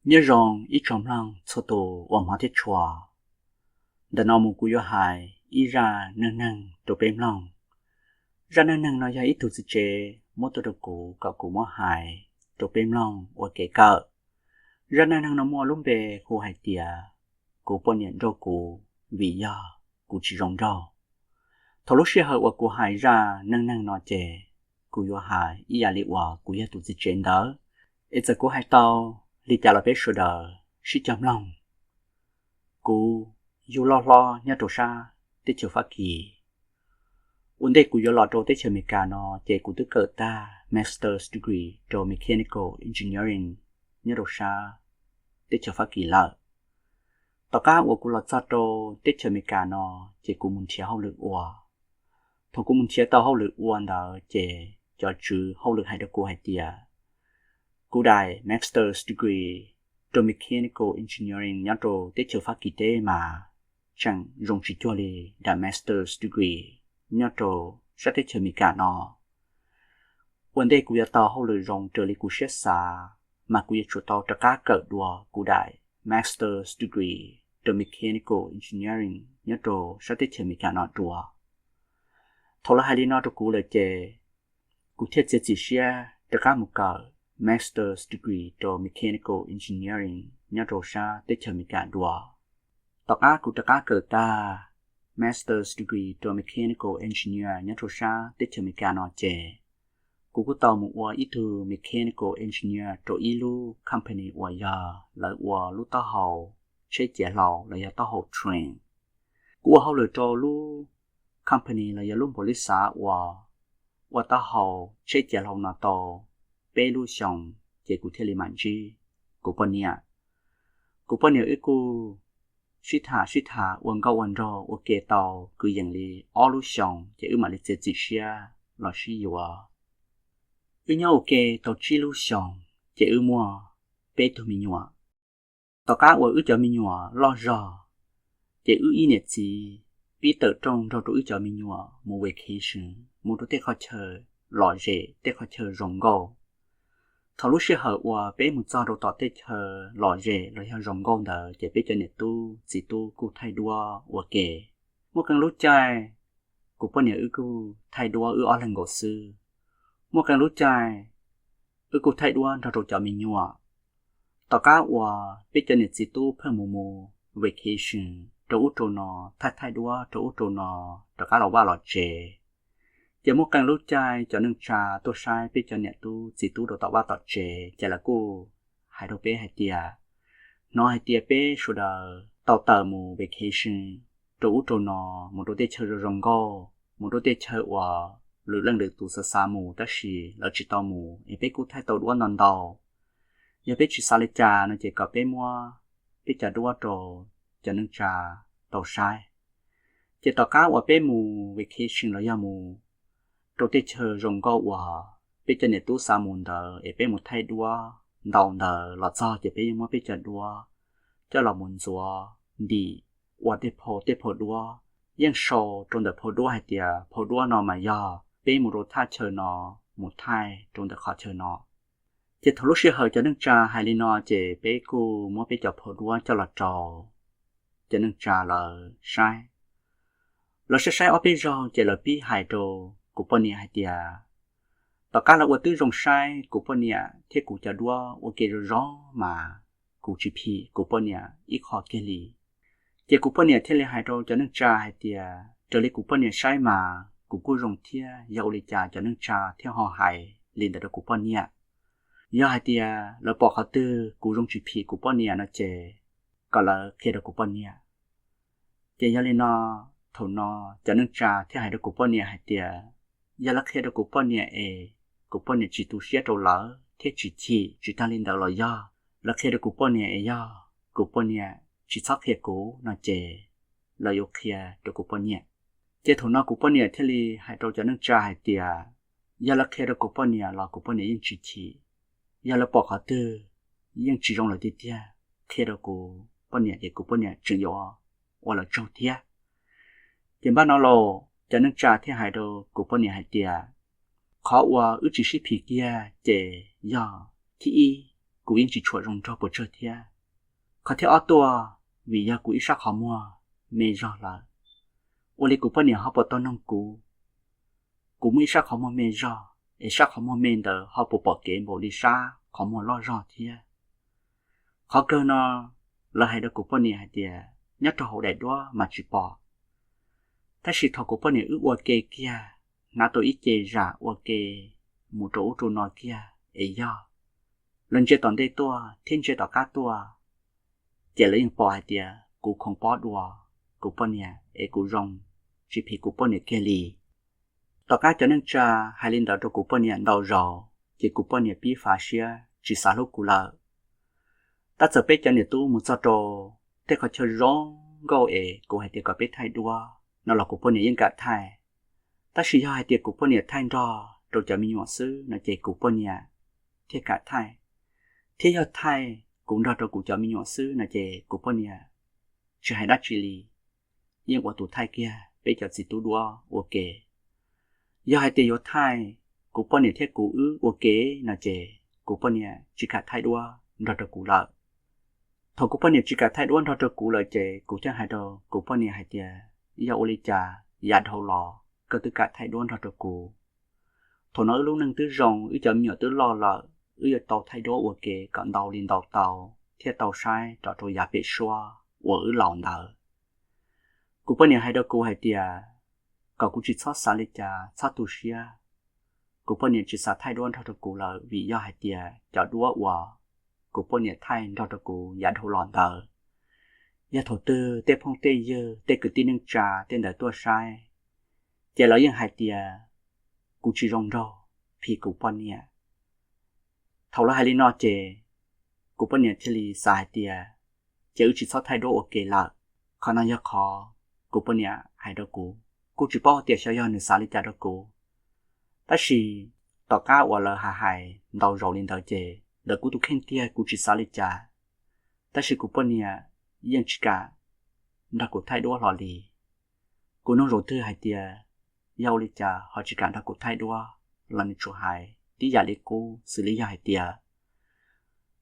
Nyob zoo ib tsoom mloog txhua tus uas hmov thiab tshua. Ntawm no mus kuv yuav hais ib zaj neej neeg rau peb mloog. Zaj neej neeg no yog ib tug txiv tsev muab tuaj rau kuv kom kuv muab hais rau peb mloog ua kev kawm. Zaj neej neeg no muaj lub npe hu hais tias kuv poj niam nrauj kuv vim yog kuv tsis zoo nraug. Thaum lub sij hawm uas kuv hais zaj neej neeg no ces kuv yuav hais ib yam li uas kuv yog tus txiv tsev ntawd, es txawm kuv hais tau li cas los peb sawv daws sib cog mloog. Kuv yug loj hlob nyob rau sab teb chaws Fab Kis. Ua ntej kuv yuav los rau teb chaws Amelikas no ces kuv twb kawm tag master's degree rau mechanical engineering nyob rau sab teb chaws Fab Kis lawm. Tom qab uas kuv los txog rau teb chaws Amelikas no ces kuv mus nrhiav hauj lwm ua. Thaum kuv mus nrhiav tau hauj lwm ua ntawd ces cov tswv hauj lwm hais rau kuv hais tias kuv daim master's degree rau mechanical engineering nyob rau teb chaws Fab Kis teb mas tseem zoo tsis cuag li daim master's degree nyob rau sab teb chaws Amelikas no. Ua ntej kuv yuav tau hauj lwm zoo raws li kuv siab xav mas kuv yuav tsum tau rov qab kawm dua kuv daim master's degree rau mechanical engineering nyob rau sab teb chaws Amelikas no dua. Thaum lawv hais li no rau kuv lawm ces kuv thiaj txiav txim siab rov qab mus kawm master's degree rau mechanical engineering nyob rau sab teb chaws Amelikas dua. Tom qab kuv rov qab kawm tag master's degree rau mechanical engineer nyob rau sab teb chaws Amelikas no ces kuv kuj tau mus ua ib tug mechanical engineer rau ib lub company uas yog lawv ua lub taub hau tsheb ciav hlau los yog taub hau train. Kuv ua hauj lwm rau lub company los yog lub npaum li xav uas ua taub hau tsheb ciav hlau no tau peb lub xyoo ces kuv thiaj li mam ntsib kuv poj niam. Kuv poj niam wb kuj sib tham sib tham ua nkauj ua nraug ua ke tau kwv yees li ob lub xyoo ces wb mam li txiav txim siab los sib yuav. Wb nyob ua ke tau tsib lub xyoo ces wb muaj peb tug me nyuam. Tom qab uas wb cov me nyuam loj zog ces wb ib niam txiv pib tawm rooj nrog rau wb cov me nyuam mus vacation mus rau tej qhov chaw lom zem tej qhov chaw zoo nkauj. Thaum lub sij hawm uas peb mus txog rau tom tej chaw lom zem los yog zoo nkauj ntawd ces peb cov niam tub txiv tub kuj thaij duab ua ke. Muaj qee lub caij kuv poj niam wb kuj thaij duab wb ob leeg nkaus xwb. Muaj qee lub caij wb kuj thaij duab nrog rau cov me nyuam. Tom qab uas peb cov niam txiv tub pheej mus mus vacation rau ub rau no, thaij thaij duab rau ub rau no, rov qab los vaj los tsev, ces muaj qee lub caij cov neej tsa tuaj saib peb cov niam tub txiv tub rau tom vaj tom tsev ces lawv kuj hais rau peb hais tias, hnov hais tias peb sawv daws tau tawm mus vacation rau ub rau no, mus rau tej chaw zoo zoo nkauj, mus rau tej chaw uas lwm leej lwm tus xav xav mus tab sis lawv tsis tau mus es peb kuj thaij tau duab ntau ntau. Yog peb tsis xav li cas no ces kom peb muab peb cov duab rau cov neej tsa tau saib. Ces tom qab uas peb mus vacation los yog mus rau tej chaw zoo nkauj uas peb cov niam tub xav mus ntawd es peb mus thaij duab ntau ntawd los txog ces peb yeej muab peb cov duab coj los mus ntxuav ntim ua tej phau tej phau duab, yeej sau rau ntawm phau duab hais tias phau duab no mas yog peb mus rau thaj chaw no, mus thaij rau ntawm qhov chaw no. Ces thaum lub sij hawm cov neej tsa hais li no ces peb kuj muab peb cov phau duab coj los rau cov neej tsa lawv saib. Lawv saib saib ob peb zaug ces lawv pib hais rau kuv poj niam hais tias, tom qab lawv ua twb zoo saib kuv poj niam thiab kuv cov duab ua ke zoo zoo mas kuv tsis phim kuv poj niam ib qho kiag li. Ces kuv poj niam thiaj li hais rau cov neej tsa hais tias raws li kuv poj niam saib mas kuv kuj zoo thiab, yog ua li cas cov neej tsa thiaj ho hais li ntawd rau kuv poj niam? Yog hais tias lawv pom qhov twg kuv zoo tsis phim kuv poj niam no ces kom lawv qhia rau kuv poj niam. Ces yog li no, thaum no cov neej tsa thiaj hais rau kuv poj niam hais tias yog lawv qhia rau kuv poj niam es kuv poj niam tsis tu siab rau lawv thiab tsis chim, tsis tag li ntawd los yog lawv qhia rau kuv poj niam es yog kuv poj niam tsis txhob qhia kuv no ces lawv yuav qhia rau kuv poj niam. Ces thaum no kuv poj niam thiaj li hais rau cov neej tsa hais tias yog lawv qhia rau kuv poj niam los kuv poj niam yeej tsis chim, yog lawv pom qhov twg yeej tsis zoo lawm tiag tiag, qhia rau kuv poj niam ces kuv poj niam tseem yuav ua lawv tsaug thiab. Ces npaj no los cov neej tsa thiaj hais rau kuv poj niam hais tias qhov uas wb tsis sib phim kiag ces yog thib ib, kuv yeej tsis tshua zoo nraug puas tsawg thiab. Qhov thib ob tuaj, vim yog kuv ib sab qhov muag me zog lawm, ua li kuv poj niam ho puas tau noog kuv. Kuv muaj ib sab qhov muag me zog, es sab qhov muag me ntawd ho puas pom kev npaum li sab qhov muag loj zog thiab. Qhov kawg no, lawv hais rau kuv poj niam hais tias nyob rau hauv daim duab mas tsis pom. Tab sis thaum kuv poj niam wb ua ke kiag, hnav tau ib ce zam ua ke mus rau ub rau no kiag es yog lawv ntsia tom ntej tuaj thiab ntsia tom qab tuaj, ces lawv yeej pom hais tias kuv khoom pob dua kuv poj niam es kuv zoo, tsis phim kuv poj niam kiag li. Tom qab cov neej tsa hais li ntawd rau kuv poj niam ntau zaus, ces kuv poj niam pib fav siab tsis xav hlub kuv lawm. Tab txawm peb cov niam tub mus txog rau tej qhov chaw zoo nkauj es kuv hais tias kom peb thaij duab no los kuv poj niam yeej kam thaij. Tab sis yog hais tias kuv poj niam thaij nrog rau cov me nyuam xwb no ces kuv poj niam thiaj kam thaij, thiab yog thaij kuv nrog rau kuv cov me nyuam xwb no ces kuv poj niam tsis hais dab tsi li, yeej ua tus thaij kiag peb cov txiv tub duab ua ke. Yog hais tias yuav thaij kuv poj niam thiab kuv wb ua ke no ces kuv poj niam tsis kam thaij duab nrog rau kuv lawm. Thaum kuv poj niam tsis kam thaij duab nrog rau kuv lawm ces kuv thiaj hais rau kuv poj niam hais tias, yog ua li cas yav dhau los koj twb kam thaij duab nrog rau kuv? Thaum no wb lub neej twb zoo, wb cov me nyuam twb loj lawm, wb yuav tau thaij duab ua ke kom ntau li ntau tau thiab tau saib rov rau yav pem suab uas wb laus ntawd. Kuv poj niam hais rau kuv hais tias kom kuv tsis txhob xav li cas, txhob tu siab. Kuv poj niam tsis xav thaij duab nrog rau kuv lawm vim yog hais tias cov duab uas kuv poj niam thaij nrog rau kuv yav dhau los ntawd, yog thaum twg tej phooj tej ywg tej kwv tij neej tsa tej ntawd tuaj saib, ces lawv yeej hais tias kuv tsis zoo nraug, phim kuv poj niam. Thaum lawv hais li no ces kuv poj niam thiaj li xav hais tias ces wb tsis txhob thaij duab ua ke lawm. Qhov no yog qhov kuv poj niam hais rau kuv, kuj tsis paub tias xyov yog nws xav li cas rau kuv. Tab sis tom qab uas lawv hais hais ntau zaus li ntawd ces ntawm kuv tus kheej tiag kuv tsis xav li cas, tab sis kuv poj niam yeej tsis kam nrog kuv thaij duab hlo li. Kuv nug zaum twg hais tias yog ua li cas ho tsis kam nrog kuv thaij duab los nws tsuas hais tib yam li qub xws li yog hais tias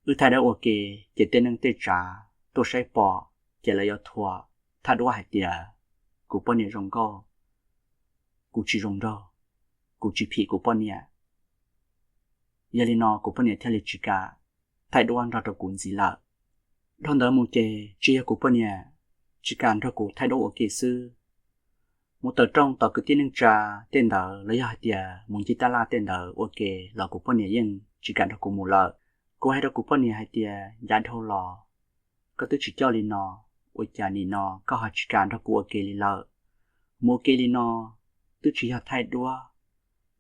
wb thaij duab ua ke ces tej neej tej tsav tuaj saib pom ces lawv yuav thuam thaij duab hais tias kuv poj niam zoo nkauj, kuv tsis zoo nraug, kuv tsis phim kuv poj niam. Yog li no kuv poj niam thiaj li tsis kam thaij duab nrog rau kuv ntxiv lawm. Dhau ntawd mus ces tsis yog kuv poj niam tsis kam nrog kuv thaij duab ua ke xwb, mus tawm rooj tom kwv tij neej tsa tej ntawd los yog hais tias mus ncig taj laj tej ntawd ua ke los kuv poj niam yeej tsis kam nrog kuv mus lawm. Kuv hais rau kuv poj niam hais tias yav dhau los koj twb tsis coj li no, ua cas nim no koj ho tsis kam nrog kuv ua ke li lawm? Mus ua ke li no twb tsis yog thaij duab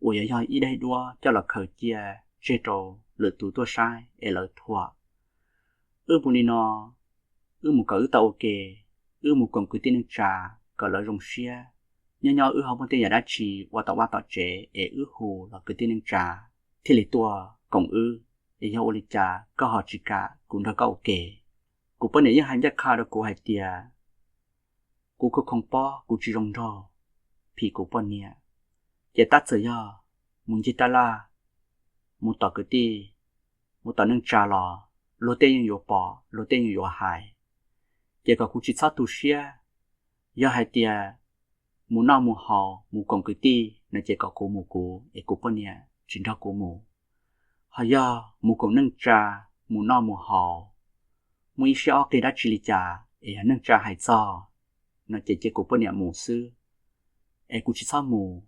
uas yuav yog ib daim duab coj los khaws cia tseg rau lwm tus tuaj saib es lawv thuam. Wb mus li no, wb mus kom wb tau ua ke, wb mus koom kwv tij neej tsa kom lawv zoo siab. Nyob nyob wb ho muaj tej yam dab tsi ua tom vaj tom tsev es wb hu los kwv tij neej tsa thiaj li tuaj koom wb, es yog ua li cas koj ho tsis kam kuv nrog koj ua ke? Kuv poj niam yeej hais ncaj qha rau kuv hais tias kuv khoom pob, kuv tsis zoo nraug, phim kuv poj niam. Ces tab txawm yog mus ncig taj laj, mus tom kwv tij, mus tom neej tsa los luag tej yeej yuav pom, luag tej yeej yuav hais. Ces kom kuv tsis txhob tu siab. Yog hais tias mus noj mus haus mus koom kwv tij no ces kom kuv mus kuv es kuv poj niam tsis nrog kuv mus. Ho yog mus koom neej tsa, mus noj mus haus, muaj ib siab ob qig dab tsi li cas es yog neej tsa hais txog no ces cia kuv poj niam mus xwb, es kuv tsis txhob mus.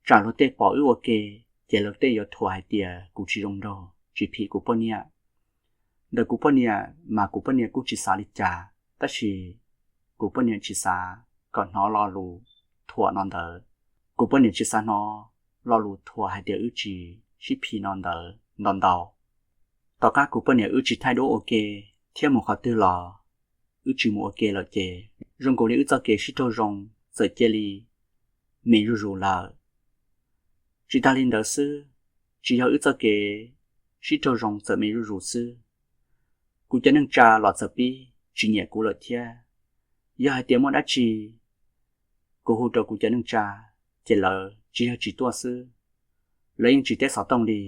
Tsam luag tej pom wb ua ke ces luag tej yuav thuam hais tias kuv tsis zoo nraug, tsis phim kuv poj niam. Ntawm kuv poj niam mas kuv poj niam kuj tsis xav li cas, tab sis kuv poj niam tsis xav kom hnov lo lus thuam no ntawd. Kuv poj niam tsis xav hnov lo lus thuam hais tias wb tsis sib phim no ntawd ntau ntau. Tom qab kuv poj niam wb tsis thaij duab ua ke thiab mus qhov twg los wb tsis mus ua ke lawm ces zoo nkaus li wb txoj kev sib raug zoo txawm cia li me zuj zus lawm. Tsis tas li ntawd xwb, tsis yog wb txoj kev sib raug zoo txawm me zuj zus xwb, kuv cov neej tsa los txawm pib tsis nyiam kuv lawm thiab. Yog hais tias muaj dab tsi kuv hu rau kuv cov neej tsa, ces lawv tsis yog tsis tuaj xwb, lawv yeej tsis teb xov tooj li.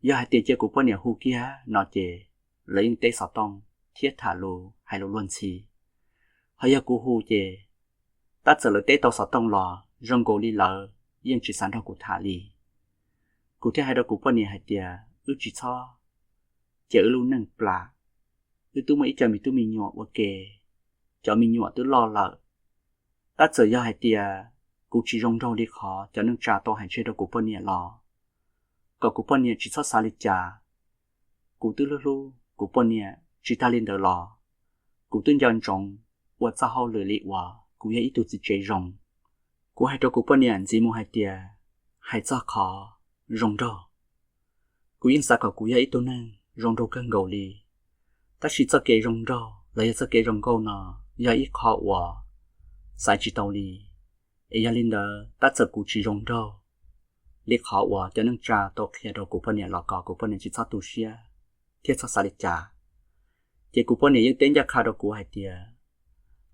Yog hais tias cia kuv poj niam hu kiag no ces lawv yeej teb xov tooj thiab tham lus hais lus luag ntxhi. Ho yog kuv hu ces tab txawm lawv teb tau xov tooj los zoo nkaus li lawv yeej tsis xav nrog kuv tham li. Kuv thiaj hais rau kuv poj niam hais tias wb tsis txhob cia wb lub neej plam. Wb twb muaj ib co me tub me nyuam ua ke, cov me nyuam twb loj lawm. Tab txawm yog hais tias kuv tsis zoo nraug li qhov cov neej tsa tau hais tseg rau kuv poj niam los kom kuv poj niam tsis txhob xav li cas. Kuv twb hlub hlub kuv poj niam tsis tag li ntawd los kuv twb nco ntsoov ua txoj hauj lwm li uas kuv yog ib tug txiv tsev zoo. Kuv hais rau kuv poj niam ntxiv mus hais tias, hais txog qhov zoo nraug, kuv yeej xav kom kuv yog ib tug neeg zoo nraug kawg nkaus li. Tab sis txoj kev zoo nraug los yog txoj kev zoo nkauj no yog ib qho uas xaiv tsis tau li. Es yog li ntawd tab txawm kuv tsis zoo nraug li qhov uas cov neej tsa tau qhia rau kuv poj niam los kom kuv poj niam tsis txhob tu siab thiab txhob xav li cas. Ces kuv poj niam yeej teb ncaj qha rau kuv hais tias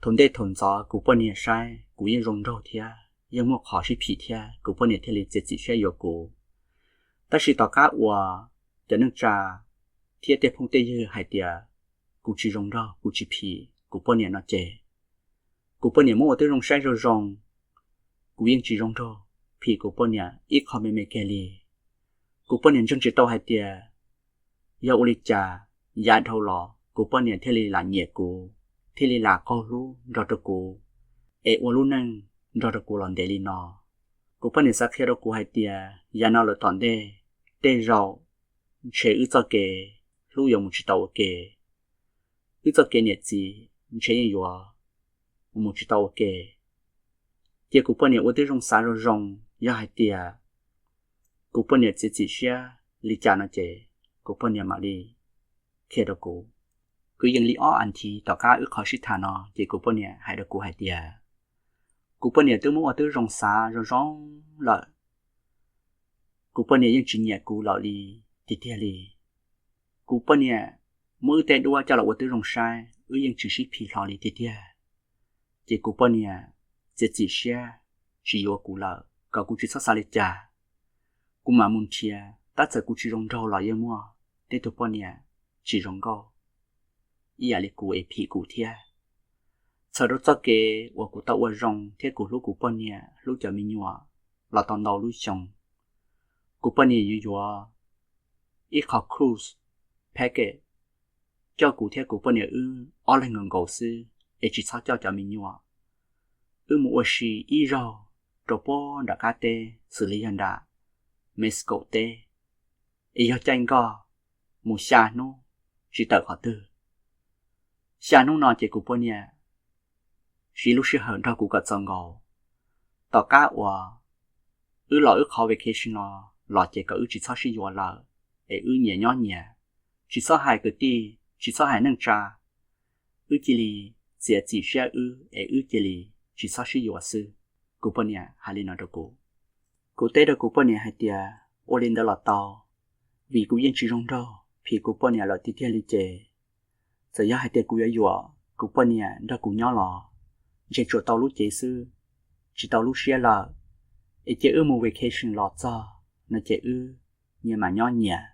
thaum ntej thaum ntxov kuv poj niam saib kuv yeej zoo nraug thiab yeej muaj qhov sib phim thiab kuv poj niam thiaj li txiav txim siab yuav kuv. Tab sis tom qab uas cov neej tsa thiab tej phooj tej ywg hais tias kuv tsis zoo nraug, kuv tsis phim kuv poj niam no ces kuv poj niam muab ua tib zoo saib zoo zoo, kuv yeej tsis zoo nraug phim kuv poj niam ib qho me me kiag li. Kuv poj niam ntseeg tsis tau hais tias yog ua li cas yav dhau los kuv poj niam thiaj li lam nyiam kuv, thiaj li lam qaug hlub nrog rau kuv, es ua lub neej nrog rau kuv los ntev li no. Kuv poj niam xav qhia rau kuv hais tias yav no lawm tom ntej, tej zaum ntshe wb txoj kev hlub yuav mus tsis tau ua ke, wb txoj kev niam txiv ntshe yeej yuav mus tsis tau ua ke. Cia kuv poj niam ua tib zoo xav zoo zoo, yog hais tias kuv poj niam txiav txim siab li cas no ces kuv poj niam mam li qhia rau kuv. Kwv yees li ob as thiv tom qab wb qhov sib tham no ces kuv poj niam hais rau kuv hais tias kuv poj niam twb muab ua tib zoo xav zoo zoo lawm, kuv poj niam yeej tsis nyiam kuv lawm li tiag tiag li. Kuv poj niam muab wb tej duab coj los ua tib zoo saib, wb yeej tsis sib phim hlo li tiag tiag. Ces kuv poj niam txiav txim siab tsis yuav kuv lawm, kom kuv tsis txhob xav li cas. Kuv mam mus nrhiav, tab txawm kuv tsis zoo nraug los yeej muaj tej tug poj niam tsis zoo nkauj ib yam li kuv es phim kuv thiab. Txhawm rau txoj kev uas kuv tau ua zoo thiab kuv hlub kuv poj niam hlub cov me nyuam los tau ntau lub xyoo, kuv poj niam yuav yuav ib qho cruise package coj kuv thiab kuv poj niam wb ob leeg nkaus nkaus xwb es tsis txhob coj cov me nyuam. Wb mus ua si ib zaug rau puag nram qab teb xws li yog nram Mexico teb, es yog caij nkoj mus xya hnub tsis tawm qhov twg. Xya hnub no ces kuv poj niam siv lub sij hawm nrog kuv kom txaus nkaus. Tom qab uas wb los wb qhov vacation no los ces kom wb tsis txhob sib yuav lawm, es wb nyias nyob nyias, tsis txhob hais kwv tij, tsis txhob hais neej tsa, wb cia li txiav txim siab wb es wb cia li tsis txhob sib yuav xwb. Kuv poj niam hais li no rau kuv. Kuv teb rau kuv poj niam hais tias ua li ntawd los tau, vim kuv yeej tsis zoo nraug phim kuv poj niam lawm tiag tiag li ces txawm yog hais tias kuv yuav yuam kuv poj niam nrog kuv nyob los ntshe tsuas tau lub cev xwb, tsis tau lub siab lawm. Es cia wb mus vacation los txog no ces wb nyias mam nyob nyias.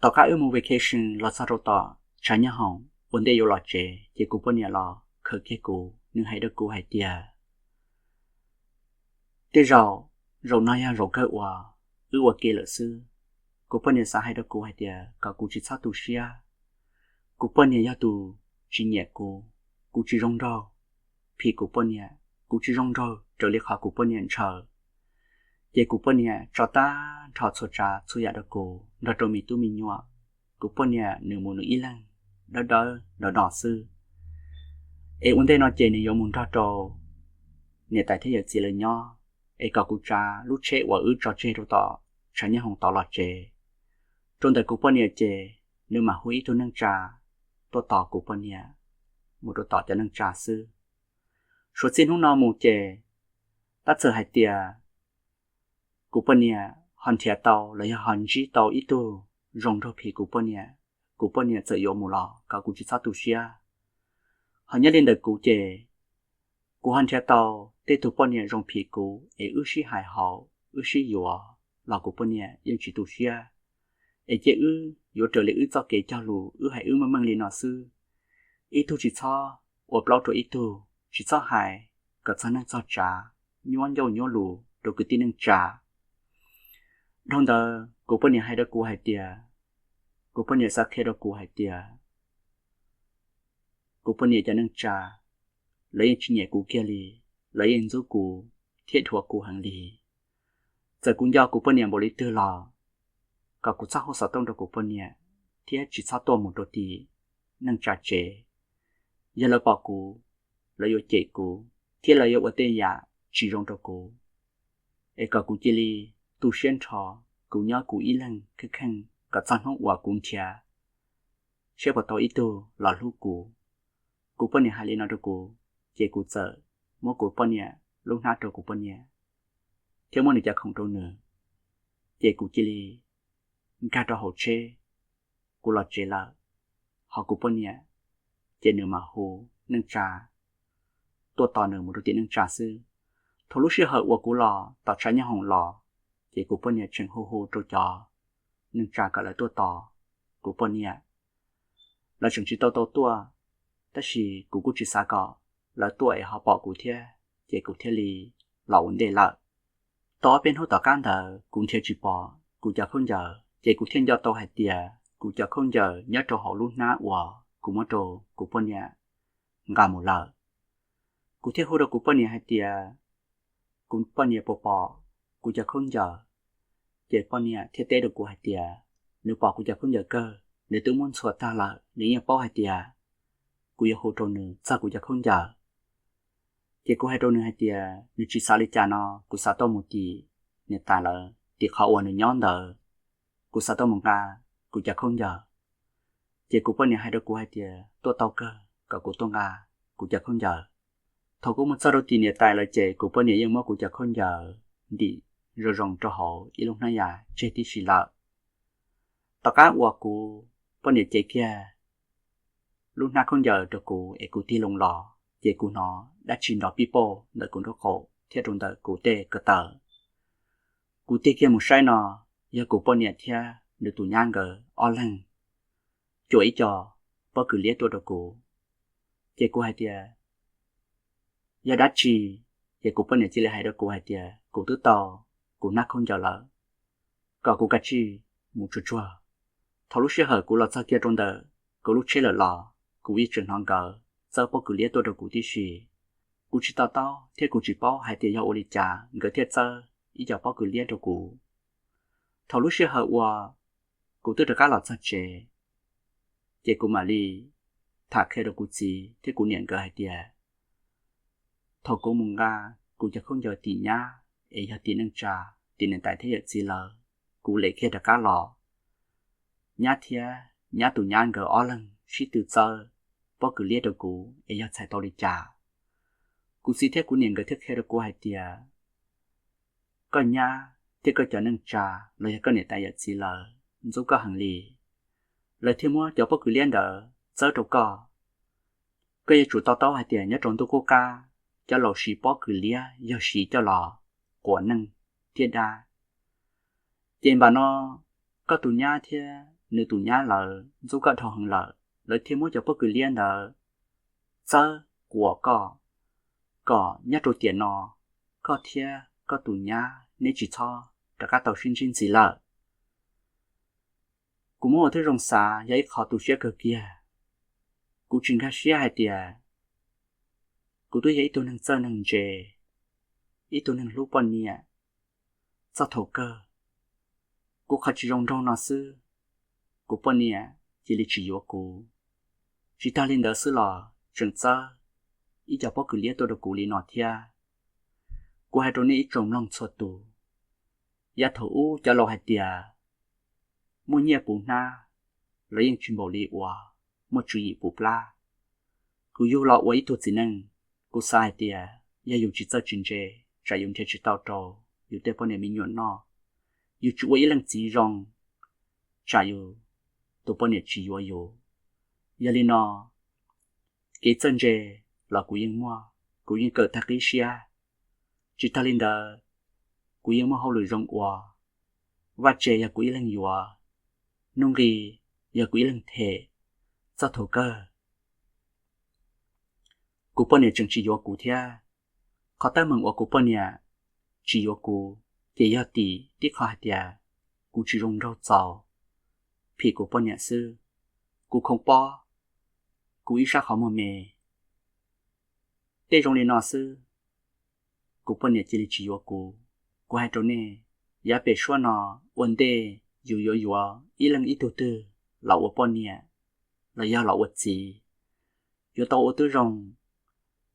Tom qab wb mus vacation los txog rau tom tshav nyob hoom ua ntej yuav los tsev ces kuv poj niam los khawm kiag kuv, nws hais rau kuv hais tias tej zaum zaum no yog zaum kawg uas wb ua ke lawm xwb. Kuv poj niam xav hais rau kuv hais tias kom kuv tsis txhob tu siab. Kuv poj niam yog tus tsis nyiam kuv, kuv tsis zoo nraug phim kuv poj niam, kuv tsis zoo nraug raws li qhov kuv poj niam ntshaw. Ces kuv poj niam tso tag nrho txhua tsav txhua yam rau kuv nrog rau me tub me nyuam. Kuv poj niam nws mus nws ib leeg dawb dawb do do xwb. Es ua ntej no ces nws yuav mus nrog rau niam tais thiab yawm txiv lawv nyob, es kom kuv tsav lub tsheb uas wb tso tseg rau tom tshav nyob hoom tod los tsev. Rau ntawm kuv poj niam ces nws mam hu ib tug neej tsa tuaj tos kuv poj niam mus rau tom cov neej tsa xwb. Suav txij hnub no mus ces tab txawm hais tias kuv poj niam ho nrhiav tau los yog ho ntsib tau ib tug zoo nraug phim kuv poj niam, kuv poj niam txawm yuav mus los kom kuv tsis txhob tu siab. Ho nyob li ntawm kuv ces kuv ho nrhiav tau tej tug poj niam zoo phim kuv es wb sib hais haum wb sib yuav los kuv poj niam yeej tsis tu siab. es cia wb yuav raws li wb txoj kev cog lus, wb hais wb meej meej li no xwb. Ib tug tsis txhob ua plaub rau ib tug, tsis txhob hais kom txog neej txog tsav, nyuab ncauj nyuab lus rau kwv tij neej tsa. Dhau ntawd kuv poj niam hais rau kuv hais tias, kuv poj niam xav qhia rau kuv hais tias kuv poj niam cov neej tsa, lawv yeej tsis nyiam kuv kiag li, lawv yeej ntxub kuv thiab dhuav kuv heev li. Txawm kuv nco kuv poj niam npaum li twg los kom kuv txhob hu xov tooj rau kuv poj niam thiab tsis txhob tuaj mus rau tim neej tsa tsev. Yog lawv pom kuv, lawv yuav cem kuv thiab lawv yuav ua tej yam tsis zoo rau kuv. Es kom kuv cia li tu siab nrho, kuv nyob kuv ib leeg kheej kheej kom txog hnub uas kuv nrhiav saib puas tau ib tug los hlub kuv. Kuv poj niam hais li no rau kuv, ces kuv txawm muab kuv poj niam lub hnab rau kuv poj niam thiab muab nws cov khoom rau nws, ces kuv cia li nkag rau hauv tsheb, kuv los tsev lawm. Ho kuv poj niam ces nws mam hu neej tsa tuaj tos nws mus rau tim neej tsa xwb. Thaum lub sij hawm uas kuv los tom tshav nyob hoom los, ces kuv poj niam tseem hu hu rau cov neej tsa kom lawv tuaj tos kuv poj niam. Lawv tseem tsis tau tau tuaj, tab sis kuv kuj tsis xav kom lawv tuaj es ho pom kuv thiab, ces kuv thiaj li los ua ntej lawm. Tau ob peb hnub tom qab ntawd kuv nrhiav tsis pom kuv cov khaub ncaws, ces kuv thiaj nco tau hais tias kuv cov khaub ncaws nyob rau hauv lub hnab uas kuv muab rau kuv poj niam nqa mus lawm. Kuv thiaj hu rau kuv poj niam hais tias kuv poj niam puas pom kuv cov khaub ncaws. Ces poj niam thiaj teb rau kuv hais tias nws pom kuv cov khaub ncaws kawg, nws twb muab ntxhua tag lawm, nws yeej paub hais tias kuv yuav hu rau nws txog kuv cov khaub ncaws. Ces kuv hais rau nws hais tias nws tsis xav li cas no, kuv xav tuaj mus tim niam tais lawv tim qhov uas nws nyob ntawd, kuv xav tuaj mus nqa kuv cov khaub ncaws. Ces kuv poj niam hais rau kuv hais tias tuaj tau kawg, kom kuv tuaj nqa kuv cov khaub ncaws. Thaum kuv mus txog rau tim niam tais lawv ces kuv poj niam yeej muab kuv cov khaub ncaws ntim zoo zoo rau hauv ib lub hnab yas tseg tib si lawm. Tom qab uas kuv poj niam cev kiag lub hnab khaub ncaws rau kuv es kuv tig loo los, ces kuv hnov dab tsi nrov pij pauj ntawm kuv nraub qaum thiab rau ntawm kuv tej ko taw. Kuv tig kiag mus saib no, yog kuv poj niam thiab nws tus nyab nkawd ob leeg cuam ib co pob kws liab tuaj rau kuv. Ces kuv hais tias yog dab tsi, ces kuv poj niam cia li hais rau kuv hais tias kuv twb tau kuv hnab khaub ncaws lawm, kom kuv kav tsij mus tsuag tsuag. Thaum lub sij hawm kuv los txog kiag rau ntawm kuv lub tsheb lawm los kuv yeej tseem hnov nkawd txawb pob kws liab tuaj rau kuv tib si. Kuv tsis to taub thiab kuv tsis paub hais tias yog ua li cas nkawd thiaj txawb ib co pob kws liab rau kuv. Thaum lub sij hawm uas kuv twb rov qab los txog tsev, ces kuv mam li tham qhia rau kuv txiv thiab kuv niam nkawd hais tias thaum kuv mus nqa kuv cov khaub ncaws tim nyab es yog tim neej tsa, tim niam tais thiab yawm txiv lawv, kuv lem kiag rov qab los, nyab thiab nyab tus nyab nkawd ob leeg sib tw txawb pob kws liab rau kuv es yog txhais tau li cas. Kuv txiv thiab kuv niam nkawd thiaj qhia rau kuv hais tias koj nyab thiab koj cov neej tsa los yog koj niam tais yawm txiv lawv ntxub koj heev li, lawv thiaj muab cov pob kws liab ntawd txawb rau koj. Koj yuav tsum to taub hais tias nyob rau ntuj qub qab, cov laus siv pob kws liab yog siv coj los quas neeg thiab dab. Ces npam no koj tus nyab thiab nws tus nyab lawv ntxub koj dhau heev lawm, lawv thiaj muab cov pob kws liab ntawd txawb quas koj, kom nyob rau tiam no koj thiab koj tus nyab neb tsis txhob rov qab tau sib ntsib ntxiv lawm. Kuv muab ua tib zoo xav yog ib qho tu siab kawg kiag. Kuv tsis nkag siab hais tias kuv twb yog ib tug neeg txawj neeg ntse, ib tug neeg hlub poj niam, txog thaum kawg kuv qhov tsis zoo nraug no xwb, kuv poj niam cia li tsis yuav kuv. Tsis tag li ntawd xwb los tseem txawb ib co pob kws liab tuaj rau kuv li no thiab. Kuv hais rau nej ib tsoom mloog txhua tus, yav thaum ub cov laus hais tias muaj nyiaj puv hnab los yeej tsis npaum li uas muaj tswv yim puv plab. Kuv yug los ua ib tug txiv neej, kuv xav hais tias yog yus tsis txawj tsis ntse, tsam yus nrhiav tsis tau rau yus tej poj niam me nyuam noj, yus tsis ua ib leej txiv zoo, tsam yus tus poj niam tsis yuav yus. Yog li no, kev txawj ntse los kuv yeej muaj, kuv yeej kawm tag qib siab. Tsis tag li ntawd, kuv yeej muaj hauj lwm zoo ua, vaj tse yog kuv ib leeg yuav, hnub nqi yog kuv ib leeg them txog thaum kawg. Kuv poj niam tseem tsis yuav kuv thiab. Qhov teeb meem uas kuv poj niam tsis yuav kuv ces yog tim tib qho hais tias kuv tsis zoo nraug txaus, phim kuv poj niam xwb. Kuv khoom pob, kuv ib sab qhov muag me, tej zoo li no xwb, kuv poj niam cia li tsis yuav kuv. Kuv hais rau nej, yav pem suab no, ua ntej yus yuav yuav ib leeg ib tug twg los ua poj niam los yog los ua txiv, yuav tau ua tib zoo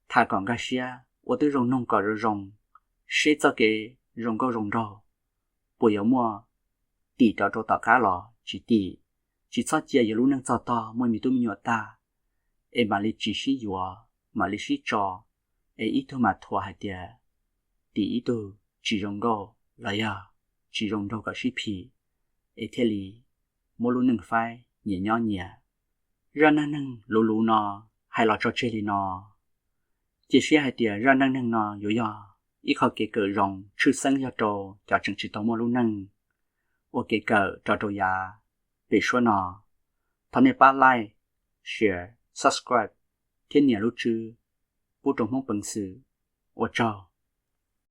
tham kom nkag siab, ua tib zoo noog kom zoo zoo, seb txoj kev zoo nkauj zoo nraug puas yuav muaj tim rov rau tom qab los tsis tim. Tsis txhob cia yuav lub neej txog tog muaj me tub me nyuam tag es mam li tsis sib yuav, mam li sib tso, es ib tug mam thuam hais tias tim ib tug tsis zoo nkauj los yog tsis zoo nraug kom sib phim, es thiaj li muab lub neej faib nyias nyob nyias. Zaj neej neeg luv luv no hais los tso tseg li no. Cia siab hais tias zaj neej neeg no yuav yog ib qho kev kawm zoo tshwj xeeb yog rau cov tseem tsis tau muaj lub neej ua kev kawm rov rau yav pem suab no. Thov nej pab like, share, subscribe thiab nias lub tswb pub rau Hmoob Peev Xwm. Ua tsaug.